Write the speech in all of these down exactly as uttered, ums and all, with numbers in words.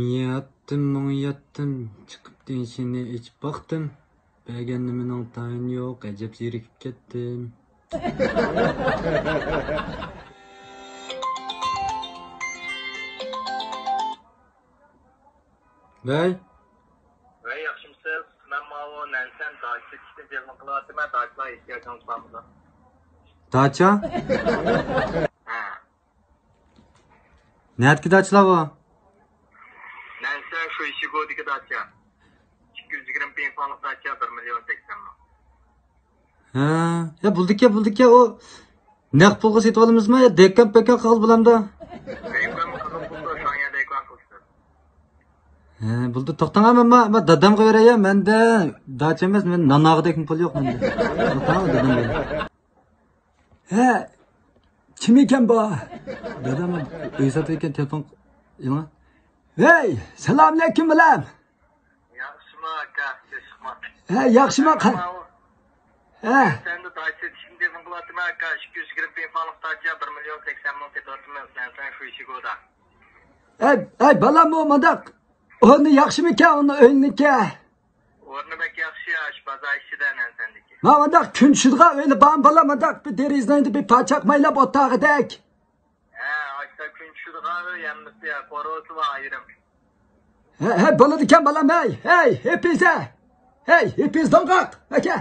ياتتىم، مۇڭ ياتتىم، چىقىپ تىنچىنى ئېچىپ باقتىم. بەرگەن نېمىنىڭ تايىنى يوق، ئەجەب زېرىكىپ كەتتىم. ۋەي. ۋەي، ياخشىمسىز؟ مەن ماۋۇ نەنسەن داچا سېتىشتىن تېلېفون قىلىۋاتىمەن، داچىلار ئېھتىياجىڭىز بارمىدۇ؟ داچا؟ ھە. نەدىكى داچىلار بۇ؟ نەنسەن شۇيشىگودىكى داچا. ئىككى يۈز يىگىرمە پىڭفاڭلىق داچا، بىر مىليون سەكسەن مىڭ. ھە، يا بولدىكەن، بولدىكەن، ئۇ نەق پۇلغا سېتىۋالىمىزمۇ يا دېكان پېكان قىلغىلى بولامدۇ؟ دېكان قىلغىل بولىدۇ، شاڭيا دېكان قىلسىز. ھە، بولدى، توختاڭ، مەن، مەن، مەن دادامغا بېرەي، مەندە داچا ئەمەس، مەن نان ئالغۇدەكمۇ پۇل يوق مەندە. توختاڭ، دادام بىلەن. ھە، كىم ئىكەن بۇ؟ دادام ئۆي ساتىۋەتكەن تېلېفون يېڭى. ھەي، سالامۇئەلەيكۇم بالام. ياخشىما ئاكا، سېسىقما. ھە، ياخشىما قا-، ھە. سەندە داچا سېتىشنى تېلېفون قىلىۋاتىمەن ئاكا، ئىككى يۈز يىگىرمە پىڭفاڭلىق داچا، بىر مىليون سەكسەن مىڭ سېتىۋاتىمەن، نەنسەن شۇيشىگودا. ھەي، ھەي، بالام، بۇ مۇنداق. ئورنى ياخشىمىكەن، ئۇنىڭ ئۆيىنىڭكى؟ ئورنى بەك ياخشى، ئاشۇ بازار ئىچىدە نەنسەندىكى. ما مۇنداق كۈن چۈشىدىغان ئۆيلە بارمۇ بالام، مۇنداق بىر دېرىزىنى بىر پاچاق مايلاپ ئولتۇرغۇدەك؟ ھە، ئاشتا كۈن چۈشىدىغان ئۆي ھەممىسى، قورۇسى بار ئايرىم. ھە، ھە، بولىدىكەن بالام، ھەي، ھەي، ھېپىزە. ھەي، ھېپىز دوڭغاق، ئاكا.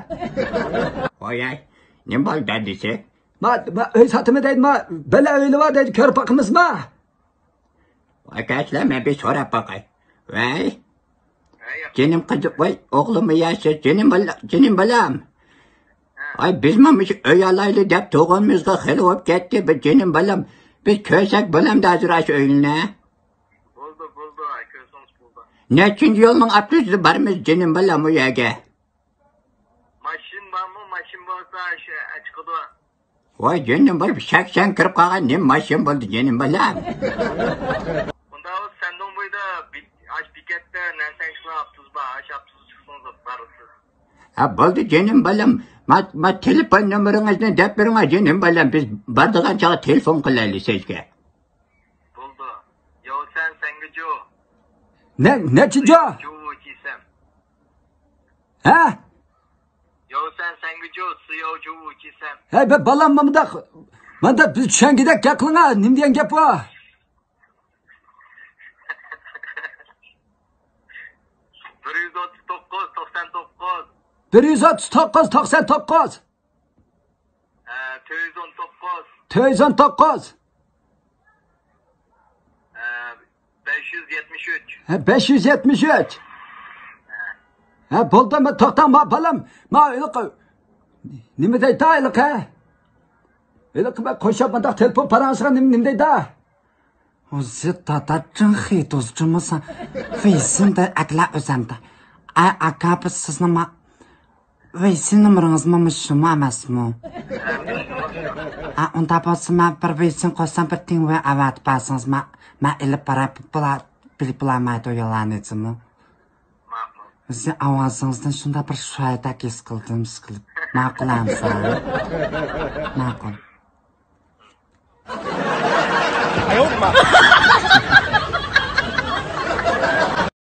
ۋاي، ھەي، نېمە بولدى دادىسى؟ ما، ما، ئۆي ساتىمەن دەيدۇ، ما، بەلە ئۆيلە بار دەيدۇ، كۆرۈپ باقىمىزما؟ ئاكاشلار، مەن بىر سوراپ باقاي. ۋەي. جېنىم قىزىم، ۋاي، ئوغلۇممۇ ياشىسى، جېنىم بالا-، جېنىم بالام. ئاي، بىزمۇ مۇشۇ ئۆي ئالايلى دەپ تۇرغىنىمىزغا خېلى بولۇپ كەتتى، بىر جېنىم بالام. بىز كۆرسەك بولامدۇ ھازىر ئاشۇ ئۆينى؟ بولدى، بولدى، كۆرسىڭىز بولدى. نەچچىنچى يولنىڭ ئاپتوبۇسىدا بارىمىز، جېنىم بالام، ئۇ يەرگە؟ ماشىنا بارمۇ؟ ماشىنا بولسا، شۇ، چىقىدۇ. ۋاي جېنىم، بىر شەك سەن كىرىپ قالغان نېمە ماشىنا بولدى جېنىم بالام؟ ئۇنداق بولسا سەندۇڭ بويىدا بىك-، ئاش بېكەتتە نەنسەنشىلا ئاپتوبۇس بار، ئاش ئاپتوبۇس چىقسىڭىز بارىسىز. ھە، بولدى جېنىم بالام. ما، ما تېلېفون نومۇرىڭىزنى دەپ بېرىڭ جېنىم بالام. بىز بارىدىغان چاغدا تېلېفون قىلايلى سىزگە. بولدى. ياۋسەن سەنگىجۇ. نە-، نەچچە جو؟ جو چىسەن. ھە؟ ياۋسەن سەنگىجۇ، سىياۋجۇ چىسەن. ھەي، بە-، بالام، مانداق، مانداق بىز چۈشەنگۈدەك گەپ قىلىڭا، نېمە دېگەن گەپ بۇ؟ بىر يۈز ئوتتۇز توققۇز، توقسان توققۇز. بىر يۈز ئوتتۇز توققۇز، توقسان توققۇز. ئە، تۆت يۈز ئون توققۇز. تۆت يۈز ئون توققۇز. ئە، بەش يۈز يەتمىش ئۈچ. ھە، بەش يۈز يەتمىش ئۈچ. ھە، بولدى، ما، توختاڭ، ما، بالام. ما، ھېلىقى، نېمە دەيدۇ، ھېلىقى؟ ھېلىقى، ما، قوشاپ، مۇنداق تېلېفون پاراڭلىشىدىغان نېمە، نېمە دەيدۇ؟ ئۆزى دادا جىڭخې دوزجىمىسا، ۋېيسىندا ئەدلە ئۆزەمدە. ئاي، ئاكا، بىز سىزنى ما-، ۋېيسىن نومۇرىڭىزمۇ مۇشۇمۇ ئەمەسمۇ؟ ھە، ئۇنداق بولسا مەن بىر ۋېيسىن قوشسام، بىر تىڭ ۋېي ئەۋەتىپ بەرسىڭىز، مەن، مەن ئېلىپ باراي، بۇلا-، بىلىپ بولالمايدۇ يالانىچىمۇ. ماقۇل. ئۆزى ئاۋازىڭىزدىن شۇنداق بىر شۇرايدەك ھېس قىلدىم، ئىشقىلىپ. ماقۇل ئەمسە. ماقۇل.